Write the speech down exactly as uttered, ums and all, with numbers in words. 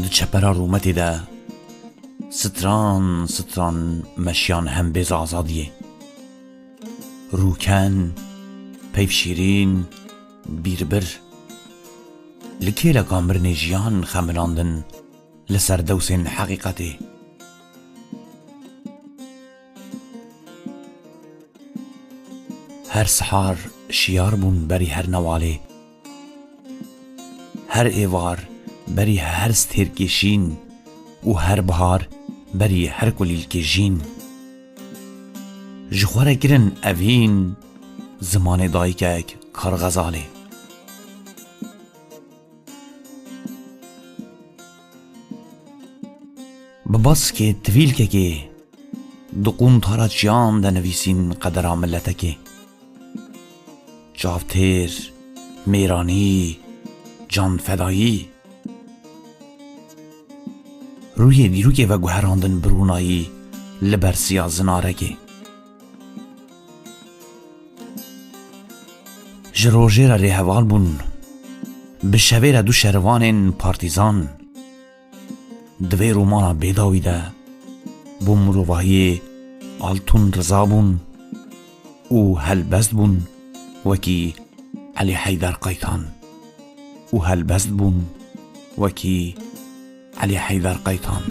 Di çepera rûmetê de stran stran meşiyan hembêza azadiyê. Rûken, peyvşîrîn, bîrbir. Li kêleka mirinê jiyan xemilandin li ser dewsên heqîqetê. Her sihar şiyar bûn berî her newalê. Her êvar berî her stêrkê şîn û her bihar berî her kulîlkê jîn. Ji xwe re kirin evîn zimanê dayikek Karxezalê. Bi baskê tivîlkekê di quntara çiyan de nivîsîn qedera miletekê. Çavtêr, mêranî, canfedayî. Rûyê dîrokê veguherandin bi rûnayî li ber siya zinarekê. Ji rojê re rêheval bûn. Bi şevê re du şervanên partîzan. Di vê romana bêdawî de bo mirovahiyê altûn riza bûn û helbest bûn wekî Elî Heyder Qaytan. Û helbest bûn wekî Elî Heyder Qaytan.